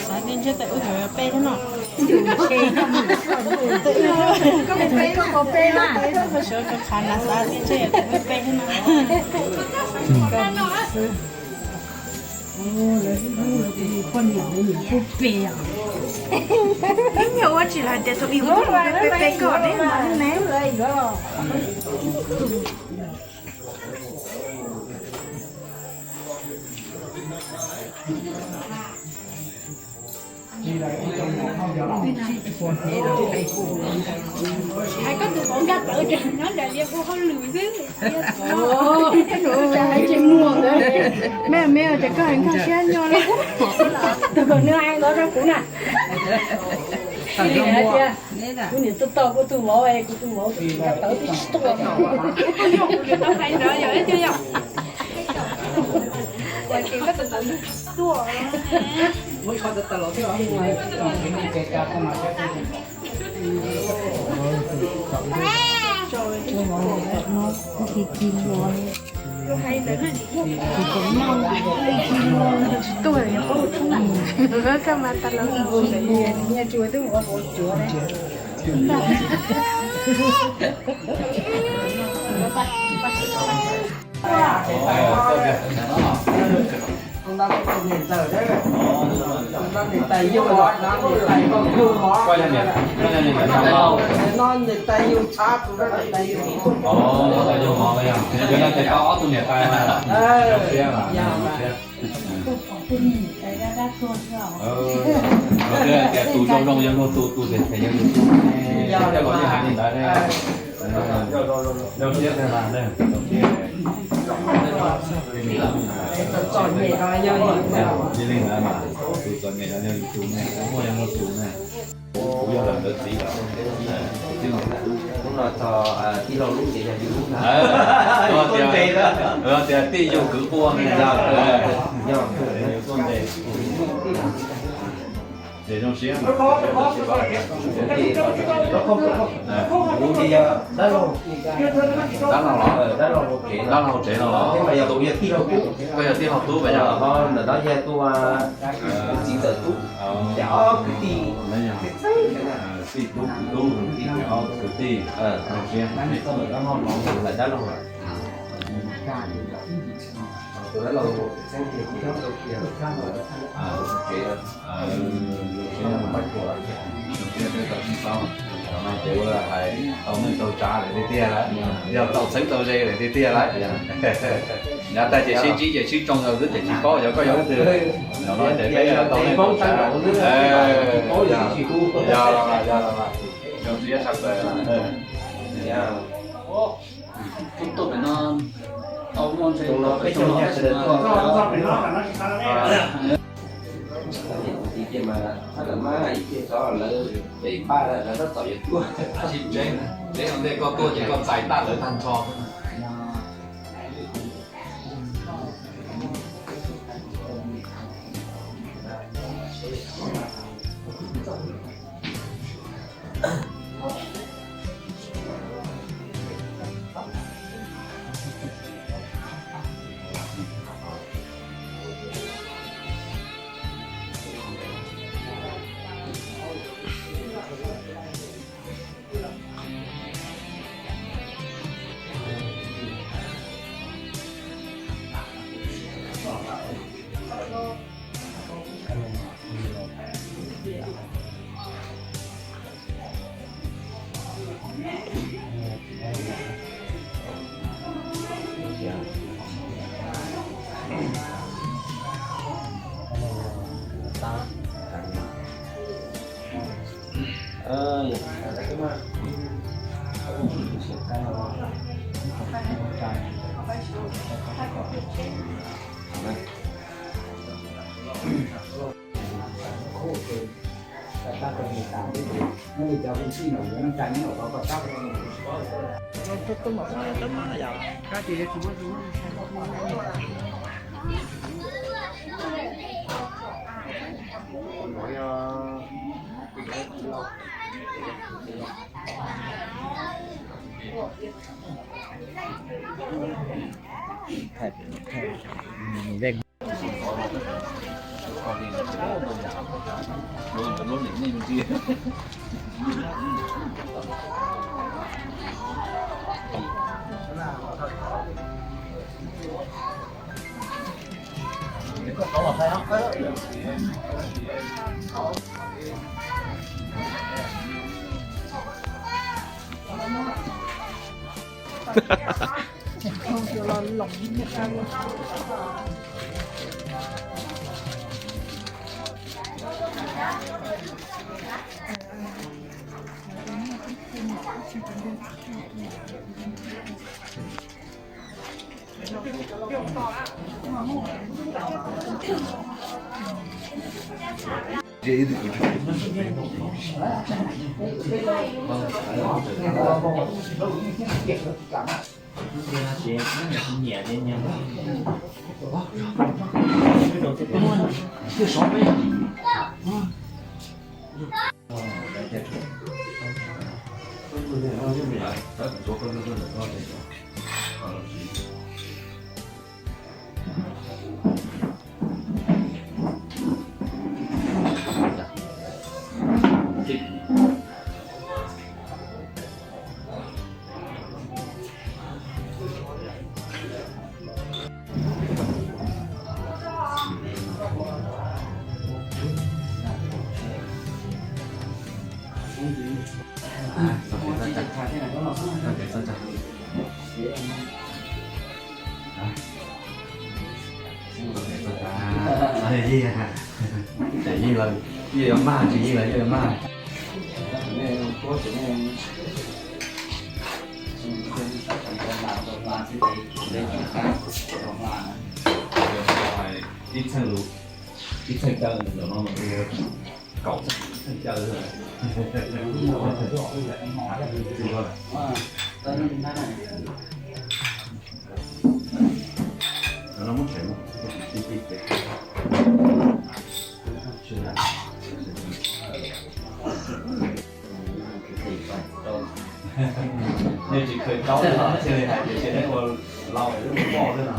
Xav tias ntshe tawm wb yuav peb thiab no. Tawm wb, koj peb, koj peb na. Sawv rau qhav na, xav tias ntshe tawm wb peb thiab no. Poj niam, peb peb os. Ib nyuag ua tsis los hais tias thaum ub peb peb koj ne, ne. Hais koj tus vauv nkag tawv ces nyob nram liaj ua hauj lwm xwb. Me me ces koj hais nkag siab nyo li. Tus kom nws hais los rau kuv na. Kuv niam tuaj tau kuv tus vauv, kuv tus vauv nkag tawv twb tsis tuaj. Hais ntawd yog ib co yog. Tsis tuaj, koj mas tas los nyias tsuas twb ua hauv cuav. Tus no tus niam ntxawm, tus no niam tais yug los, no niam tais yug los, no niam tais yug tshab, tus no niam tais yug. Yog no ces tau ob tug niam tais na. Zoo siab mas, zoo siab. Tias tus zoo zoo yog luag tus, tus them them yog luag tus, tej laus yeej hais li ntawd ne. Zoo siab tiag mas, zoo siab. Yog li ntawd mas tus txom nyem los yog luag tus ne, muaj yog luag tus ne. Kuv yog lawv ntawd txiv lawm. Hnub no txog tij laug lub ces yog yus lub ntag. Tias tij yug kwv quaj ne. Yog, yus tuaj ntes. Ces zoo siab. Kuv ces yog dab laug, dab laug los, dab laug hauv tsev no los. Koj yog tij laug tub, koj yog tij laug tub mas yog. Ntawm no yog tus txiv ntxawm tub, ces ob kwv tij. Tij tub kwv tub, tij kwv ob kwv tij. Zoo siab. Dab laug. Tus dab laug txheeb tiag tiag. Zoo siab, zoo siab tau sib paub. Tam no ces ua hais tau neej tau tsav lawm tiag tiag lawm, yog tau txheeb tau ze lawm tiag tiag lawm. Yav tag ces sib ntsib ces sib tsoo yog xwb ces tsis paub yog koj yog leej twg. Tam no ces peb tau neej tau tsav. Yog, yog, zoo siab tshaj plaws. Tus tuaj pem no tau muaj ntshe tau peb caug no tab sis mas lawv mas ib tiag xov lawv pem paj lawv tab tom yuav tuaj. Tab sis tsev, tsev ua ntej koj tuaj ces koj txais tag lawv tag nrho. Tsis yeej los yeej yuav mag, tsis yeej los yeej yuav mag. Ib txheej lus, ib txheej caw, kaum txheej caw. Nej tsis khaws taub li los thiaj li hais tias tsiaj neeb ua lau lub poj xwb no.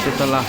Tus tas las.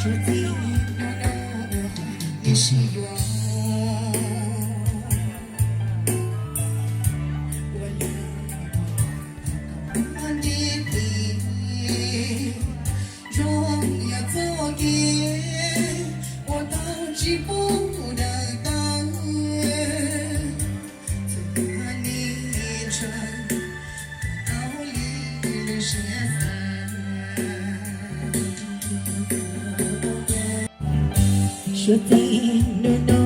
Suav txij hnub no ua ib sim yuav ua li nti ti zoo yam txoj kev ua tau tsis pub daws tawm txawm nim ntshaw tau li lwm siab xav. Suav txij hnub no